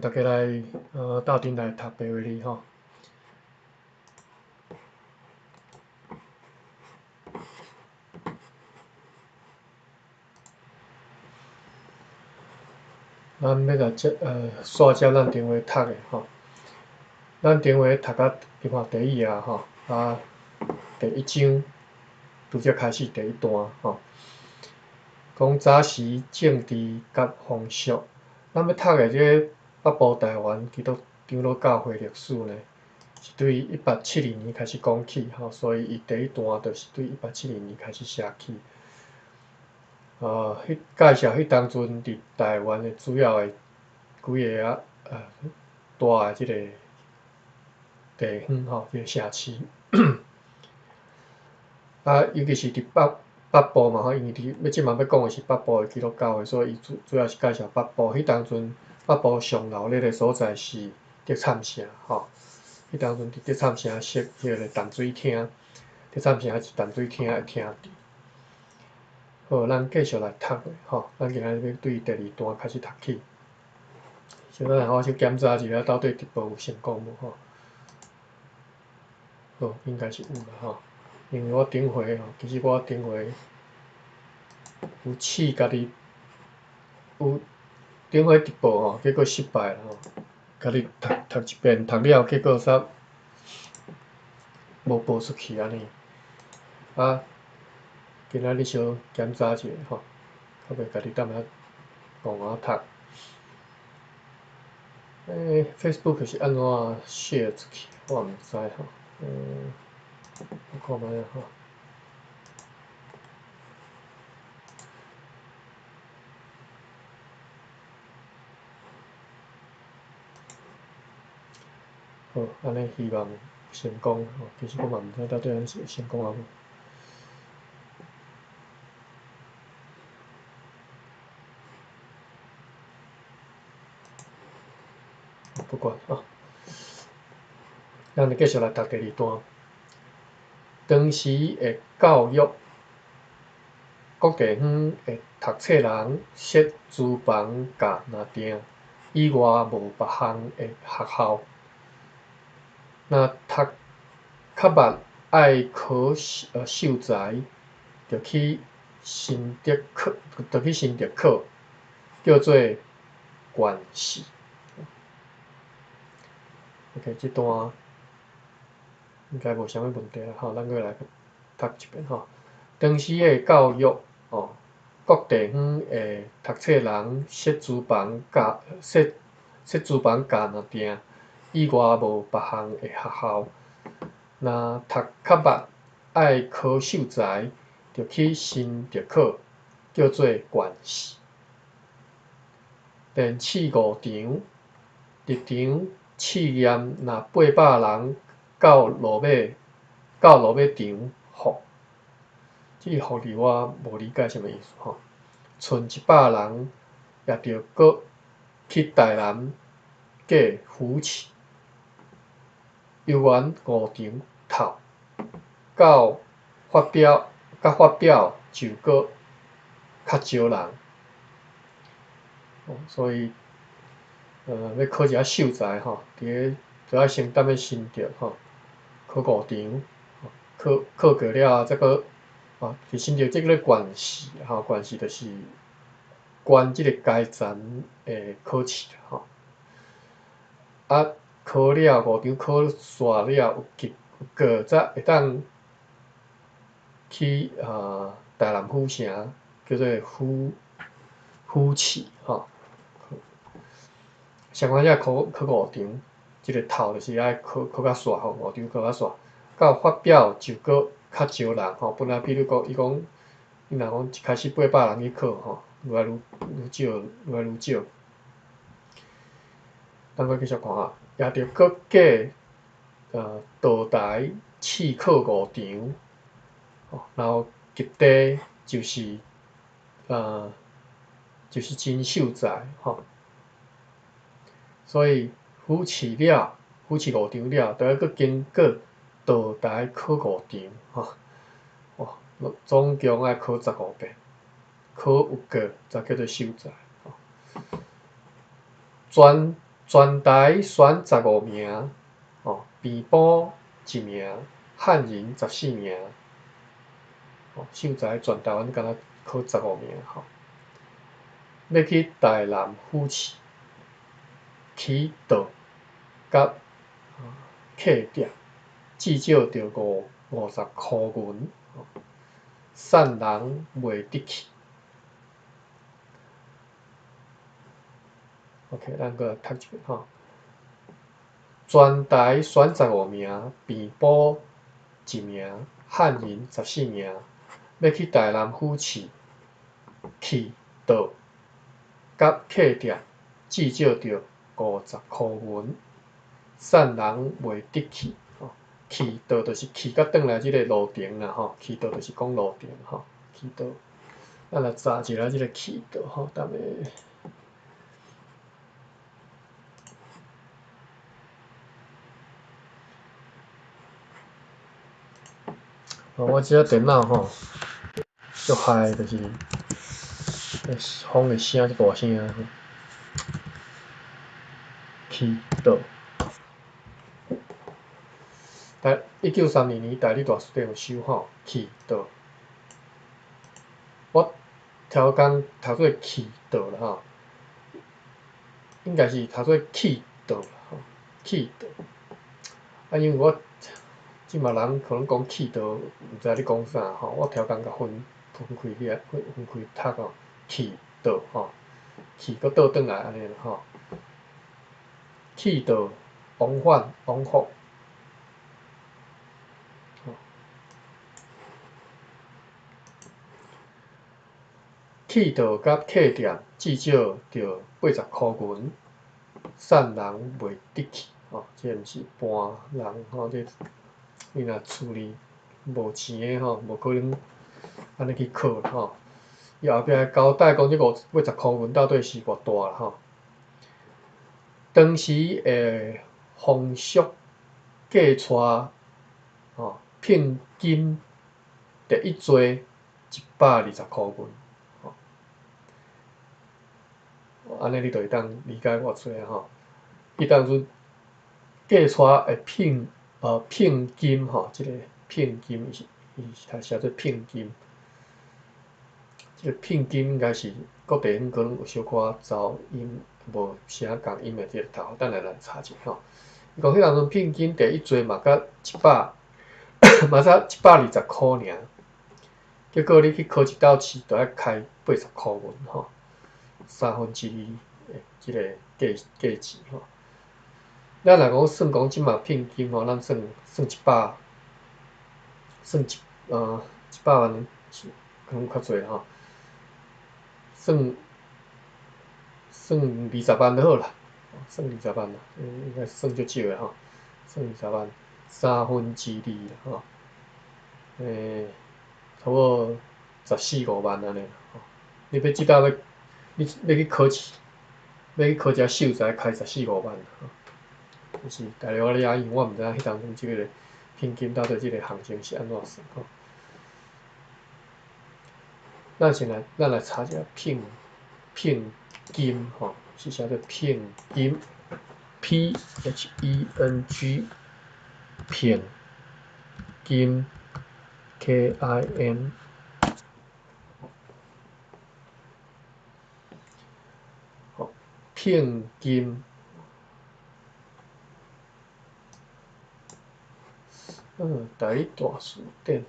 大家來鬥陣來讀白話字吼。咱欲來接煞接咱頂回讀的吼。咱頂回讀甲你看第一頁吼，啊，第一章拄才開始第一段吼。講早時政治佮風俗，咱欲讀的這个北部台灣基督長老教會歷史呢，是對1872年開始講起吼，所以伊第一段就是對1872年開始寫起。彼介紹彼當陣佇台灣的主要的幾个啊大的這个地方吼，這个城市。啊，尤其是佇北北部嘛吼，因為佇欲這擺欲講的是北部的基督教會，所以伊主主要是介紹北部。彼當陣北部上鬧熱的所在是竹塹城吼，彼當陣佇竹塹城設彼个淡水廳，竹塹城是淡水廳的廳址。好，咱繼續來讀吼，咱今仔日欲對第二段開始讀起。先等下我先檢查一下到底直播有成功無吼。好，應該是有啦吼，因為我頂回吼，其實我頂回有試家己有頂回直播吼，結果失敗啦吼，家己讀讀一遍，讀了結果煞無播出去按呢，啊。今仔日小檢查一下吼，較袂家己踮遐戇仔讀。Facebook 是按怎 share 出去？我毋知吼。我看覓仔吼。好，按呢希望成功吼。其實我嘛毋知到底按呢是會成功抑無。不管啊，咱就繼續來讀第二段。當時的教育，各地方的讀冊人設書房佮林定，以外無別項的學校。若讀較密愛考秀才，就去新竹考，就去新竹考，叫做縣試。OK，這段應該無啥物問題啦吼，咱閣來讀一遍吼。當時的教育哦，各地方的讀冊人設書房佮設設書房佮林定，以外無別項的學校。若讀較密愛考秀才，就去新竹考，叫做縣試。連試五場，入場試驗若800人到落尾到落尾場福，這個福字我無理解啥物意思吼。賰100人也著閣去台南過府試，猶原五場透，到發表佮發表就閣較少人，所以。欲考一下秀才吼，佇咧就愛先踮咧新竹吼，考五場，考考過了後，才閣哦，佇新竹這个縣試吼，縣試就是縣這个階層的考試吼。啊，考了五場考煞了有及有過，才會當去台南府城，叫做府府試吼。相關遮考考五場，這个透就是愛考考較煞吼，五場考較煞，到發表就閣較少人吼。本來比如講，伊講，伊若講一開始800人去考吼，愈來愈愈少，愈來愈少。咱閣繼續看啊，也著閣過道台試考五場，然後及第就是就是真秀才吼。所以府試了，府試五場了，著愛閣經過道台考五場，吼，哇，總共愛考15遍，考有過才叫做秀才，吼。全全台選15名，吼，平埔一名，漢人14名，吼，秀才全台灣敢若考十五名，吼，欲去台南府試，去倒佮客店，至少著50箍銀，散人袂得去。OK，咱閣來讀一遍吼。全台選15名，平埔一名，漢人14名，欲去台南府試，去倒佮客店，至少著50箍銀，散人袂得去。吼，去倒就是去佮轉來這个路程啦吼，去倒就是講路程吼，去倒。咱來查一下這个去倒吼，踮个。我這電腦吼，足害就是，風的聲足大聲。去倒。台1932年台語大辭典有收吼，去倒。我頭工讀做去倒啦吼，應該是讀做去倒啦吼，去倒。啊，因為我。這馬人可能講去倒，毋知咧講啥吼。我超工共分開起來，分開讀吼，去倒吼，去閣倒轉來按呢吼。去倒，往返，往復。去倒佮客店至少著80箍銀，散人袂得去吼，這毋是搬人吼，這。你若厝裡無錢的吼，無可能按呢去考吼。伊後壁交代講，這80箍銀到底是偌大啦吼。當時的風俗嫁娶吼，聘金第一濟120箍銀，吼。按呢你就會當理解偌濟吼。彼當陣嫁娶會聘。聘金吼，這个聘金伊是伊是寫做聘金，這个聘金應該是各地方可能有小可走音，無啥仝音的這个讀，等下來查一下吼。伊講彼當陣聘金第一濟嘛才一百，嘛才120箍爾，結果你去考一道試，著愛開80箍銀吼，三分之二的這个價錢吼。咱若講算講這馬聘金吼，咱算一百，算100萬可能較濟吼，算20萬就好啦，算二十萬啦，應該算足少的吼，算二十萬，三分之二啦吼，差不多十四五萬按呢吼。你欲這道欲，你欲去考試，欲去考一个秀才，開十四五萬吼。就是大約按呢，因為我毋知影彼當陣這个聘金到底這个行情是按怎算吼。咱先來，咱來查一下聘金吼，是寫做聘金，P H E N G，聘金 K I N，吼，聘金。台語大辭典。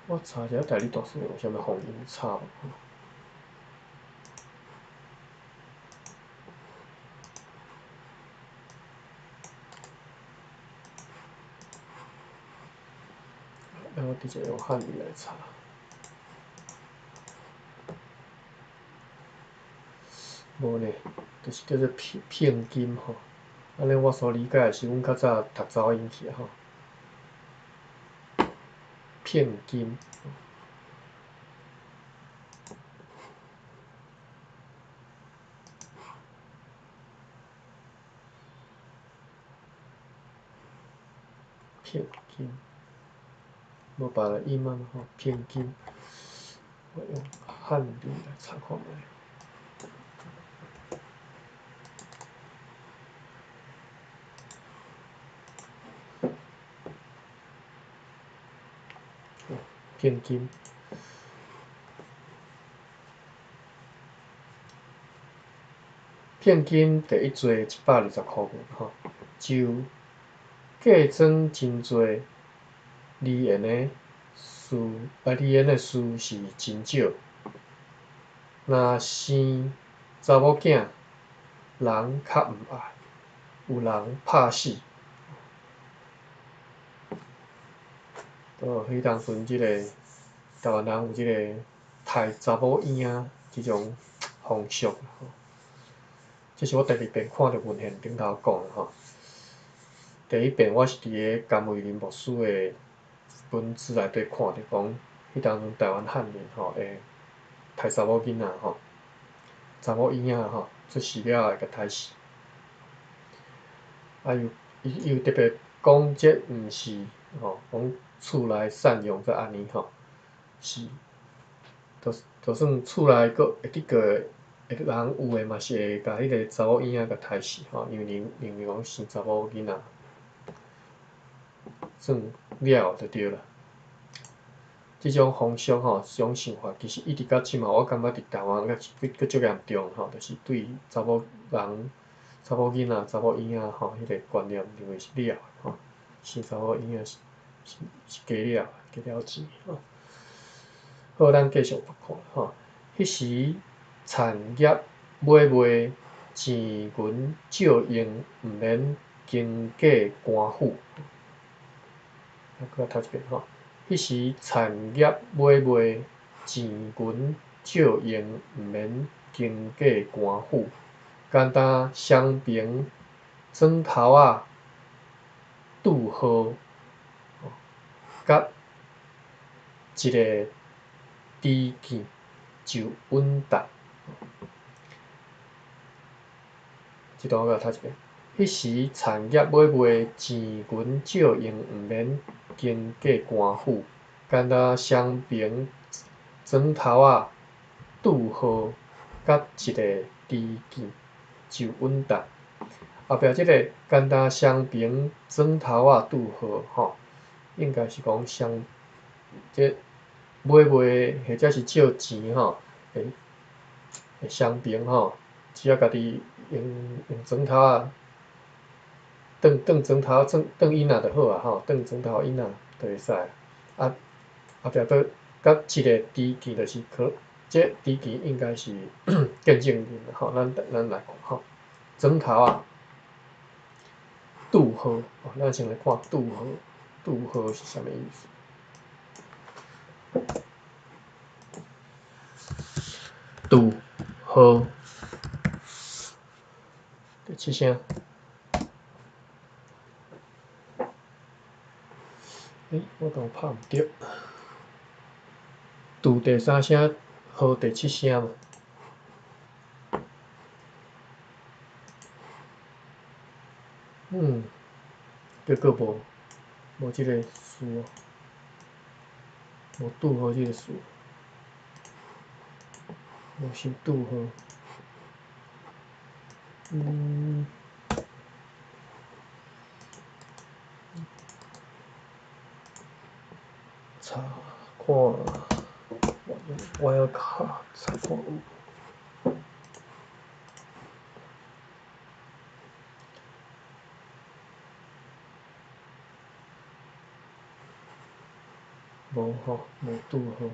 我查一下台語大辭典有啥物方音差無？那我直接用漢語來查。無呢，就是叫做聘金吼。按呢我所理解的是，阮較早讀走音去吼。聘金。聘金。無別个音啊吼，聘金，我用漢字來查看覓。聘金，聘金第一座120箍銀吼，就嫁妝真濟，離緣的事啊，離緣的事是真少。若生查某囝，人較毋愛，有人拍死。哦，彼當陣這個台灣人有這個刣查某嬰仔這種風俗吼，這是我第二遍看著文獻頂頭講的吼。第一遍我是佇个甘為霖牧師的文字內底看著講，彼當陣台灣漢人吼會刣查某囡仔吼，查某嬰仔吼，出世了會共刣死。啊，又伊又特別講，這毋是吼，講厝內贍養才按呢吼，是，就算厝內閣會得過的人有的嘛是會共彼个查某嬰仔共刣死吼，因為認為講生查某囡仔算了就對啦。這種風俗吼，這種想法，其實一直到這馬，我感覺佇台灣猶是閣足嚴重吼，就是對查某人、查某囡仔、查某嬰仔吼，彼个觀念認為是了吼，生查某嬰仔是加了加了錢吼。好，咱繼續看吼。彼時產業買賣錢銀借用，毋免經過官府。閣來讀一遍吼。彼時產業買賣錢銀借用，毋免經過官府，簡單雙爿磚頭仔拄號，佮一个豬見就穩當。這段我閣來讀一遍。彼時產業買賣錢銀借用，毋免經過官府，簡單雙爿磚頭仔拄號，佮一个豬見就穩當。後壁這个簡單雙爿磚頭仔拄號吼，應該是講雙這買賣或者是借錢吼，會雙爿吼，只要家己用磚頭仔。當磚頭磚當印仔就好啊吼，當磚頭印仔就會使。啊，後壁閣佮一個豬見，就是可，這豬見應該是見證人吼，咱來看吼，磚頭仔拄號，咱先來看拄號，拄號是啥物意思？拄號，第七聲。欸，我敢有拍毋著？拄第三聲，號第七聲嘛。結果無這个詞哦，無拄號這个詞，無想拄號。查看，我要查查看有。無吼，無拄號。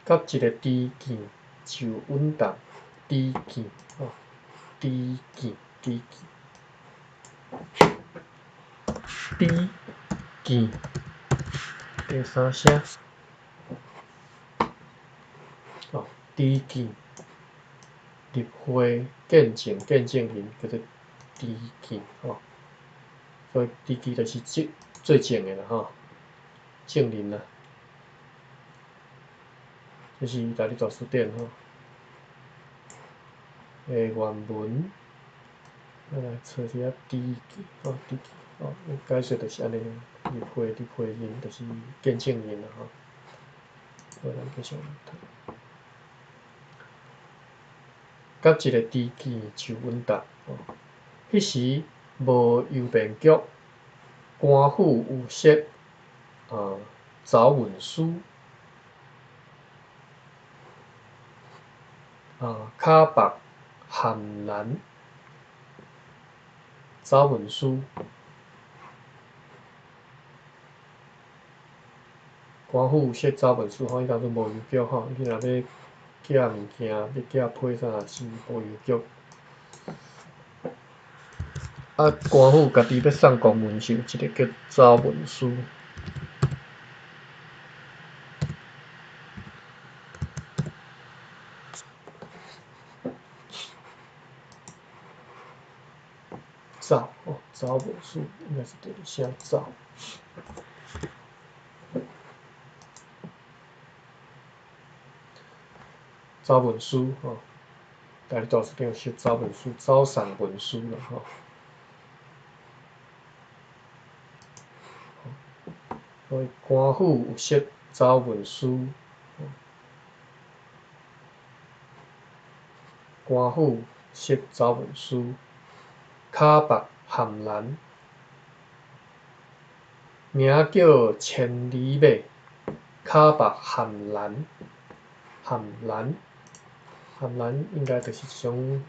佮一个豬見就穩當，豬見吼，豬見豬見，豬見第三聲，哦，豬見入會見證見證人叫做豬見吼，所以豬見就是做做證的啦吼，證人啦。這是台語大辭典吼的原文，咱來找一下知見吼，知見吼，解說就是按呢，立批人就是見證人啦吼。好，咱繼續來讀。佮一个知見就穩當吼。彼時無郵便局，官府有設走文司，跤縛函蘭，走文司，官府有設走文司吼，伊當陣無郵局吼，你若欲寄物件，欲寄批啥是無郵局。啊，官府家己欲送公文是有一个叫走文司。走哦，走文司應該是第二聲走。走文司吼，台語大辭典有寫走文司、走送文司啦吼。所以官府有設走文司，官府設走文司，跤縛函蘭，名叫千里馬，跤縛函蘭，函蘭，函蘭應該就是一種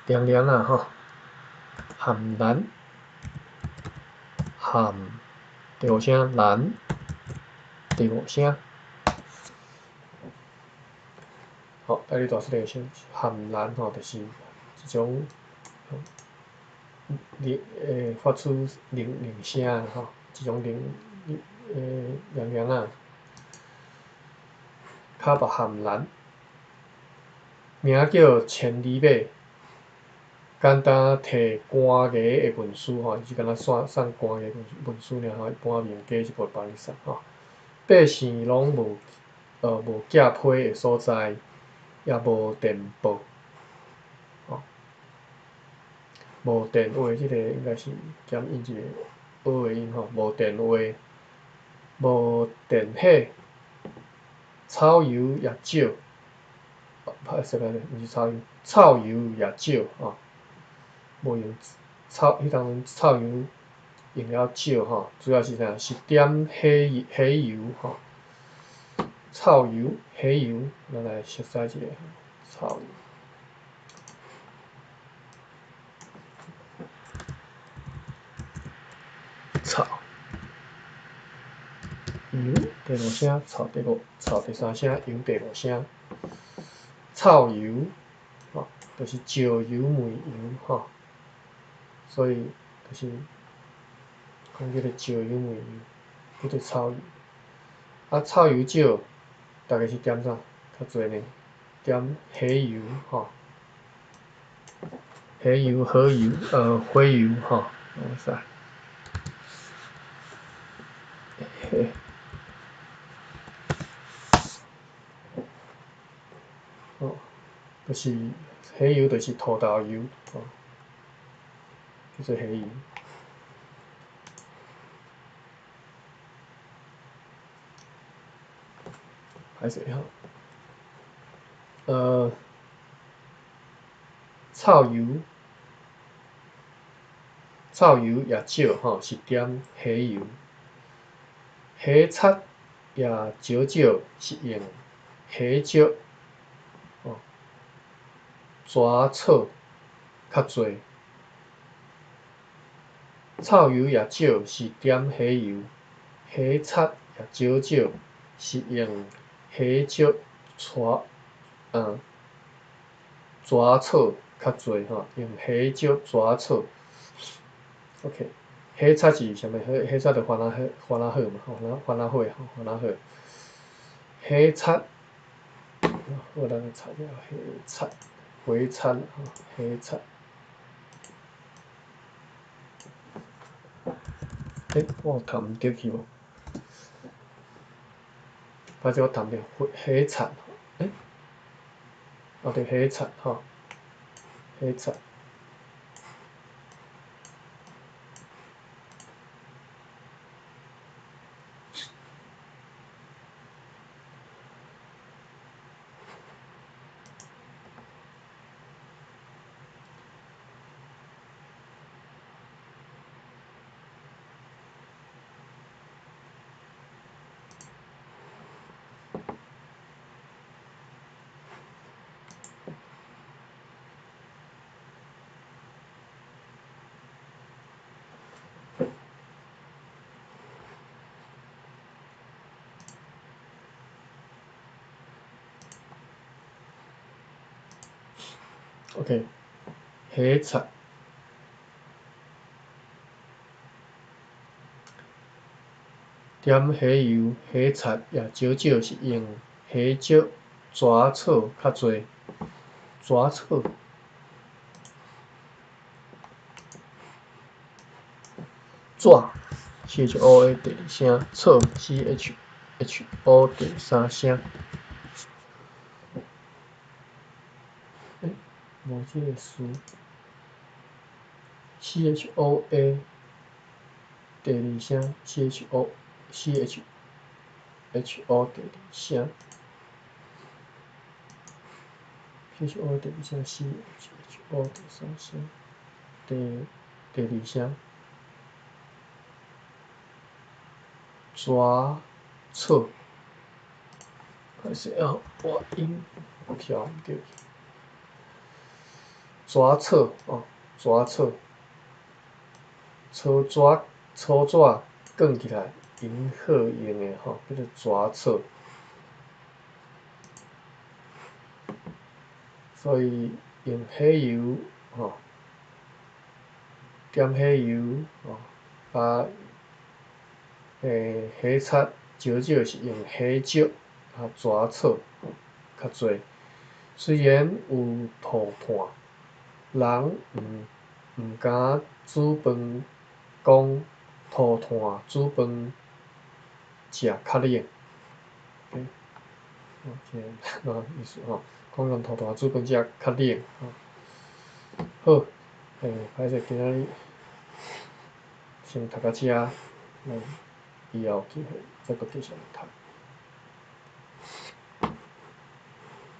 涼涼啊吼，函蘭。函，第五聲，蘭，第五聲。好，台語大辭典寫函蘭吼，就是一種鈴發出鈴鈴聲吼，一種鈴涼涼啊。跤縛函蘭，名叫千里馬。簡單提官衙的文書吼，伊是敢若送送官衙文書爾吼，一般民間是無幫你送吼。百姓攏無寄批的所在，也無電報，吼，無電話，這個應該是減音一個訛的音吼，無電話，無電火，草油也少，歹勢歹勢，毋是草油，臭油也少吼。無用臭，彼當陣臭油用了少吼，主要是啥？是點火油吼，臭油、火油，咱來熟悉一下臭油。臭油第五聲，臭第五，臭第三聲，油第五聲，臭油吼，就是石油、煤油吼。所以就是講這個石油、煤油叫做臭油。啊，臭油少，大概是點啥較濟呢？點火油吼，火油、火油、火油吼，會使。火。哦，就是火油，就是土豆油吼。叫做火油。歹勢吼，臭油，臭油也少吼，是點火油。火漆也少少是用火石，吼，蛇草較濟。臭油也少是點火油，火漆也少少是用火石蛇草較濟吼，用火石蛇草。OK，火漆是啥物？火漆就番仔火，番仔火嘛，吼，番仔火，吼，番仔火。火漆，好，咱來查一下火漆，火漆，吼，火漆。欸，我有讀毋著去無？歹勢我談著火柴，欸？哦對，火柴吼，火柴。OK，火柴，點火油、火柴也少少是用火石、蛇草較濟，蛇草，紙，C H O A 第二聲，草 C H H O 第三聲。無這个詞，C H O A 第二聲，C H O C H H O 第二聲，C H O 第二聲，C H H O 第三聲，第二聲，蛇草，歹勢啊，我音調毋對。蛇草哦，蛇草，草紙草紙卷起來，𪜶好用的吼，叫做蛇草。所以用火油吼，點火油吼，啊，火柴少少是用火石啊，蛇草較濟。雖然有塗炭。人毋敢煮飯，講塗炭煮飯食較冷。欸，這個意思吼，講用塗炭煮飯食較冷。好，欸，歹勢今仔日先讀到遮，咱以後有機會再閣繼續來讀。